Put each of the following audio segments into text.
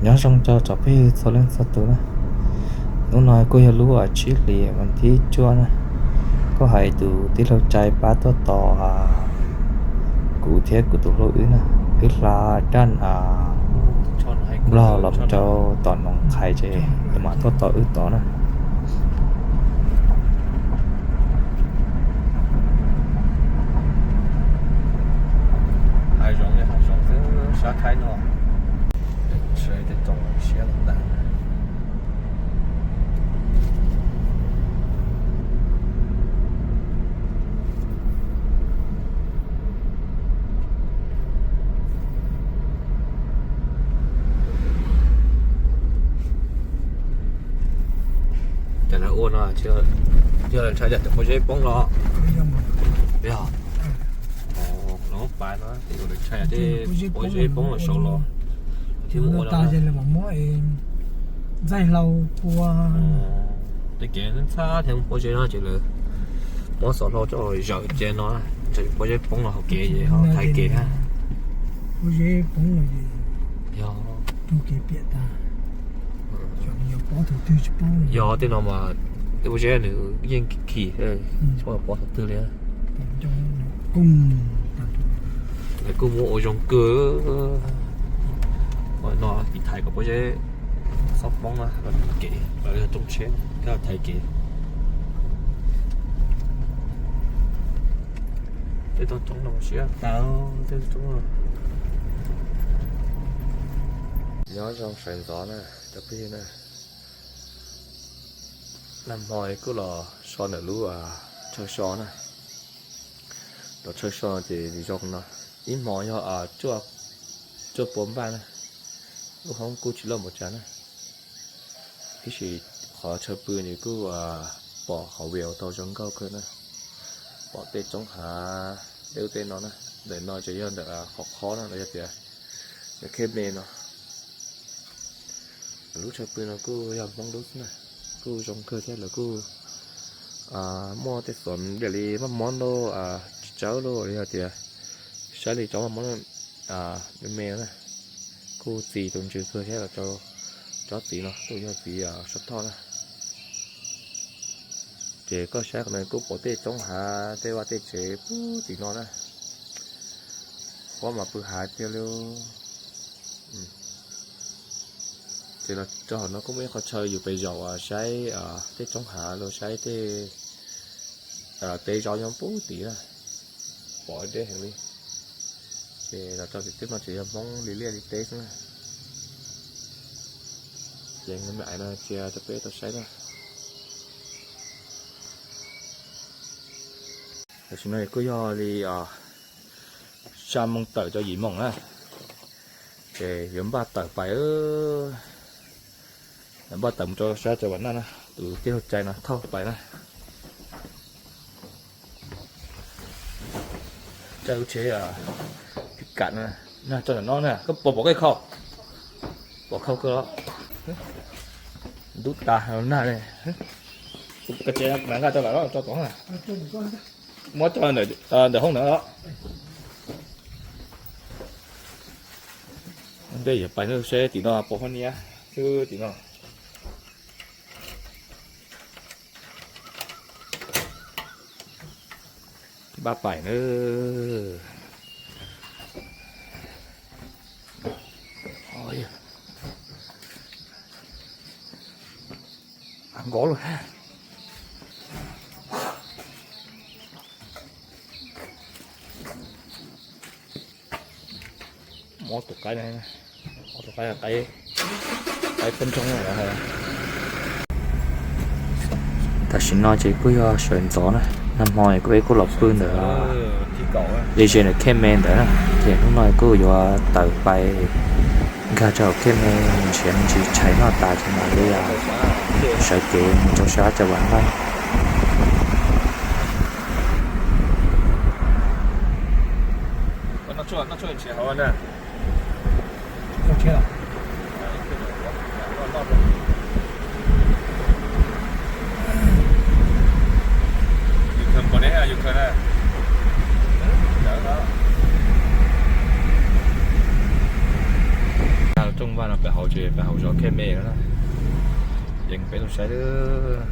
Nyob zoo rau tsoom phooj ywg txhua leej txhua tus na. Hnub no kuj yog lub tsib hlis vas thib cuaj na. Kuj hais tus tij laug Cai pab tuaj tos kuv thiab kuv tus hlub wb na. Wb hla daj Nplog los rau tom Noov Qhais ces lawv mam tuaj tos wb tod na. Hav zoov, hav zoov xwb sab khaib no. Tej tsoom siab ntag. Cov lawv ua no, yog lawv ntshai cov pob zeb poob los? Yog. Lawv pais no, lawv ntshai tej pob zeb poob los saud los thiaj ua no. Ntxaij hlau ua tej kev ntxhab thiab pob zeb no ces lawv muab xov hlau coj zawm cia no, ntshai pob zeb poob los hauv kev ces ho thaiv kev na. Pob zeb poob los ces yog tug kev piam tag. Yog tej no mas tej pob zeb nws yeej khim, tsis pom thaum twg li. Lawv kuj muab ua zoo kawg. No tiv thaiv kom pob zeb txhob poob na, kev los yog rooj tsheb thiab thaiv kev. Tej toj roob no siab tag, tej toj roob. Nyob zoo sawv ntxov na cov phooj ywg na. Nag hmo kuj los so ntawm lub chaw so na. Los chaw so ces zoo no, ib hmo yog cuaj pua npaj na. Lub hoob kuj tsis loj npaum cas na, tiam sis qhov chaw pw nws kuj pom qhov view tau zoo nkauj kawg na. Pom tej roob hav tej ub tej no na. Ntawm no ces yog ntawm qhov qhob na los yog tias ntawm khej me no. Lub chaw pw no kuj yog Hmoob lub xwb na, kuj zoo kawg thiab lawv kuj muaj tej xov yam li maj mob lauj, tsis tsawb lauj, los yog tias saib li cov maj mob me me na, kuj txi tus ntsws kawg thiab los rau tsob txiv no kuj yog txiv sab thoj na. Ces koj saib qhov no kuj pom tej roob hav tej vaj tej tsev puag tim no na. Qhuav mas pw hav tiag li. Ces los rau hauv no kuj muaj ib qhov chaw yus pes zaum saib tej roob hav los saib tej teb zov nyob puag tim na, pom deb heev li. Ces los rau tim tej no ces yog Hmoob li liaj li teb xwb na. Ces me ais no cia rau peb tau saib na. Tam sim no kuj yog li xya moos tawm rau yim moos na, ces yuav npaj tawm pais, npaj tawm mus rau sab Cam Vam Naj na, tus tij laug Cai no thauj pais na. Cai lub tsheb pickup na, nag tso ntawm no na, koj puas pom koj khau? Pom khau kawg los. Ntub tas nag ne. Koj tsev mas nkag rau lawm los tso tod na. Muab tso ntawm hoob ntawd los. Ntej yuav pais no seb tim no puas hab niab xwb tim no. Npaj pais na. Nkauj lawm. Mob tus qaib, mob tus qaib, qaib peb nroo. Tam sim no ces kuj yog sawv ntxov na, nag hmo kuj peb kuj los pw ntawd ze ze ntawm khej me ntawd na, ces hnub no kuj yuav tawm pais nkag rau hauv khej me mus nrhiav me ntsis tshais noj tas ces mam li sawv kev mus rau sab Cam Vam Naj. Rooj vag no pem hauv ces pem hauv zos Khej Me no na. Yees peb los saib lawm.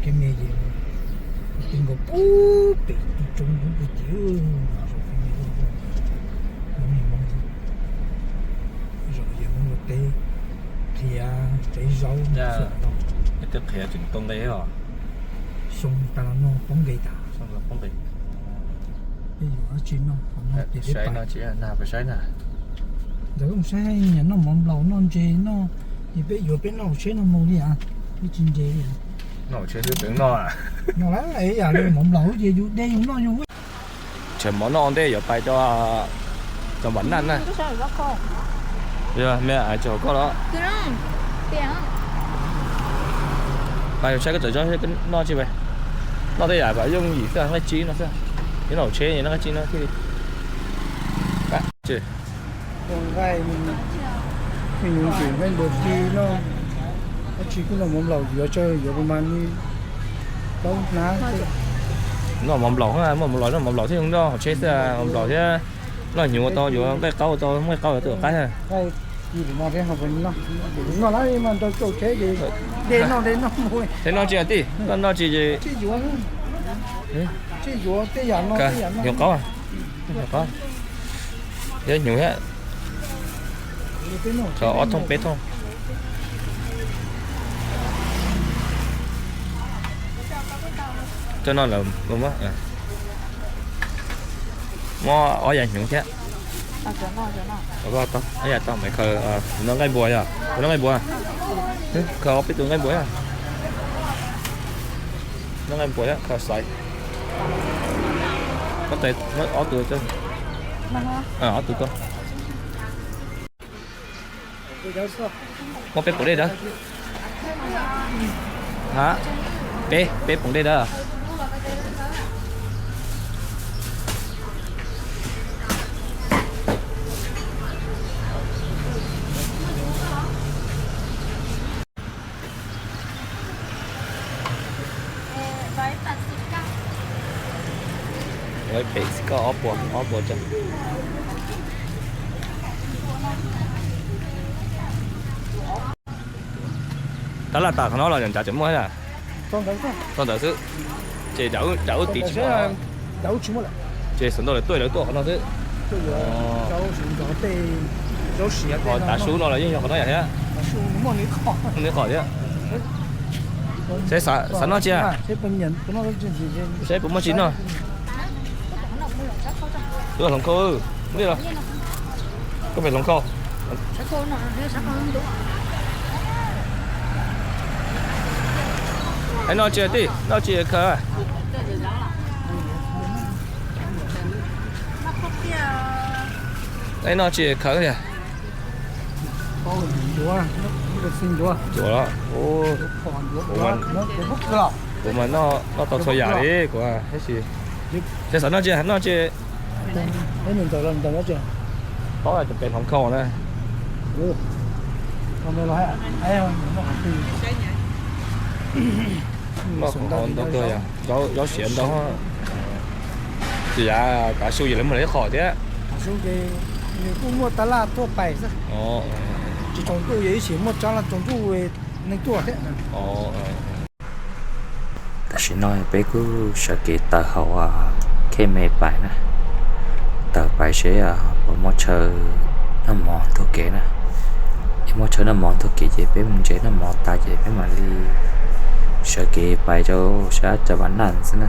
Khej Me ces ti nkaus pub pem tus tsoov lub pus civ. Zos Khej Me, zos yog Hmoob ua teb, qhia tsev zaub. Peb twb qhia tseem tau nqe os. Xyoo tas los noj poob nqe tas. Peb yuav dab tsi noj, saib no tsis nag pes saib na. Ntawd koj saib, noj mov nplaum noj ntses noj, ces peb yuav peb noj hauv tsheb no mus li as, peb tsis ntses li. Noj hauv tsheb xwb tseem noj. Noj lawm yam li mov nplaum ces yus de yus noj yus. Tshem mov noj ua ntej yuav pais rau, rau Vam Naj na. Yog me tsis hauv koj los. Pais saib koj txawm tso noj tsis pais. Noj tej yam kom yooj yim xwb, nqaij tsib no xwb. Nyob hauv tsheb noj nqaij tsib no thiaj li. Noj mov nplaum, noj mov nplaum, noj mov nplaum xwb, noj hauv tsheb xwb, mov nplaum thiab. Noj hnyuv ua tau, yuav nqaij qaub ua tau, nqaij qaub ua tau qab. Thiab noj tsis tij, koj noj tsis ces hnyuv qaub, hnyuv qaub thiab hnyuv thiab. Tso ob thooj peb thooj. Coj noj lawm, muab ob yav hnyuv thiab. Ob yav tau, me khaws, noj nqaij npua yog, noj nqaij npua. Khaws ob peb tus nqaij npua yog. Noj nqaij npua thiab khaws xaiv. Ob tug, ob tug tuaj. Muab peb poom dej dawb. Ha, peb, peb poom dej dawb. Pem xi koj ob puas, ob puas tso. Tab laj tas qhov no los ncav tseem muaj thiab. Txog ntawd xwb. Ces dav ub tim tsis muaj. Ces xav ntau lawv tuaj, lawv tuaj qhov no xwb. Ho tav su no los yeej yog qhov no yam thiab. Muaj nws qhov thiab. Saib xav noj tsi? Saib puas muaj tsi noj. Hloov khau, koj pem hloov khau. Noj tsi tij, noj tsi khaws. Noj tsi khaws tiag. Ncuav los, kuv mas noj tau txhua yam li kuv tab sis. Ces xav noj tsi, noj tsi. Paub cov pem hloov khau na. Noj qhov ntau kawg, zaub siav ntau. Ces yav tav su yog lawv muaj lawv ib qho thiab. Nws kuj muaj tab laj tuaj pais xwb. Tsis tsaus ntuj yog ib sim muaj tab laj tsaus ntuj neeg tuaj thiab. Tam sim no peb kuj sawv kev tawm hauv Khej Me pais na, tawm pais seb puas muaj chaw noj mov ntuj kev na. Yog muaj chaw noj mov ntuj kev ces peb mus ntses noj mov tas ces peb mam li sawv kev pais rau sab Cam Vam Naj xwb na.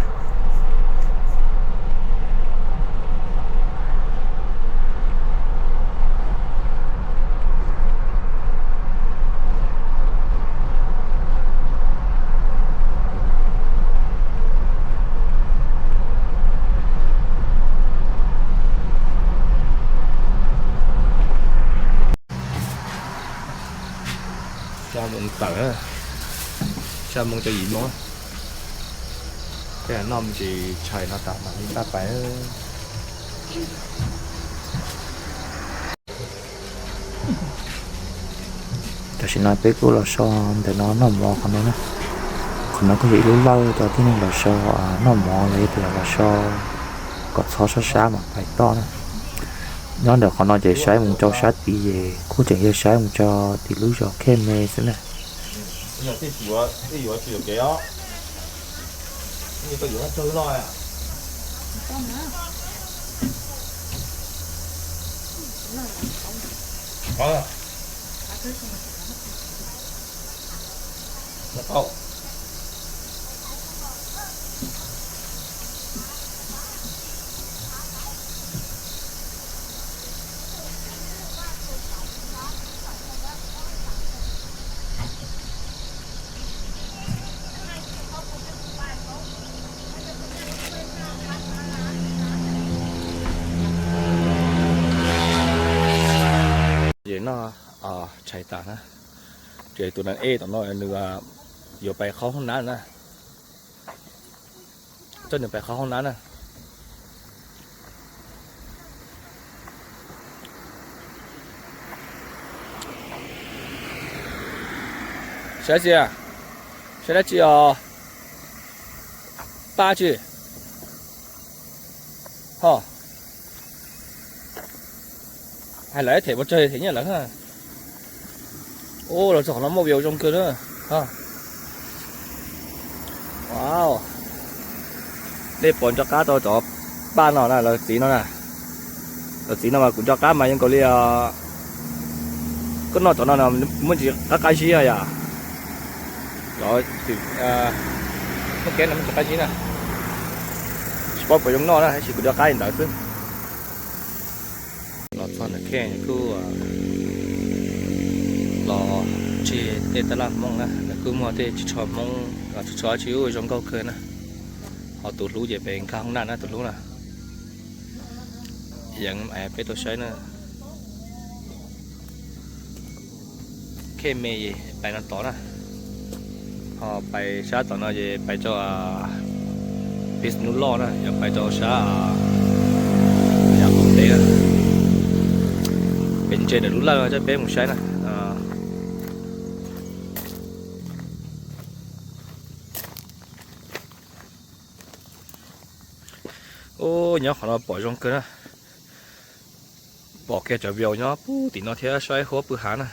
Tsa moo tawm, tsa moo tau yim moo. Tej noj me ntsis tshais no tas mam li npaj pais. Tam sim no peb kuj los so ntawm no noj mov qhov no na. Qhov no kuj yog ib lub lawj rau tib neeg los so noj mov los yog tias los so kom txhob sab sab mam pais toj na. Nyob ntawm qhov no ces saib mus rau sab tid es kuj tseem yog saib mus rau tim lub zos Khej Me xwb na. Ces no tshais tas na, ces tus nas ej tom no nws yuav pais qhov hoob nab na, coj nws pais qhov hoob nab na. Saib xia, saib dab tsi os? Pab tsi? Ho, hais lawm them pov tseg them nyiaj lawm. Ub, los txog qhov no muaj view zoo kawg na. Wow, nej pom nco qab tau cov paj no na, lawv txiv no na. Lawv txiv no mas kuv nco qab mas yeej nkaus li koj noj cov no muaj ntsis qab qab zib yom. Cov muaj kev no muaj ntsis qab zib na. Tsis paub puas zoo noj na, tab sis kuv nco qab li ntawd xwb. Los txog ntawm Khej kuj los ntsib tej tab laj Hmoob na, lawv kuj muaj tej ris tsho Hmoob los ris tsho dab tsi zoo nkauj kawg na. Ho tus hlub ces pem nkag hoob nab na, tus hlub na. Yeej peb tau saib na. Khej Me pais no tod na, ho pais sab tom no ces pais rau Pis Nus Loj na, yog pais rau sab yam qaum teb na. Peb ntsia ntawm lub lawj coj peb mus saib na. Ub, nyob qhov no pom zoo kawg na. Pom kiag cov view nyob puag tim no thiab saib huab pw hav na.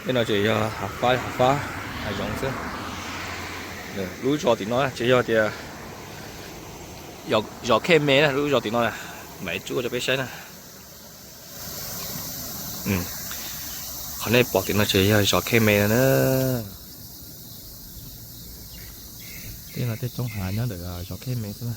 Tej no ces yog hav fab, hav fab, hav zoov xwb. Lub zos tim no ces yog tias zos Khej Me na, lub zos tim no na, mam tsuj rau peb saib na. Qhov nej pom tim no ces yog zos Khej Me no na. Tej no tej roob hav nyob ntawm zos Khej Me xwb na.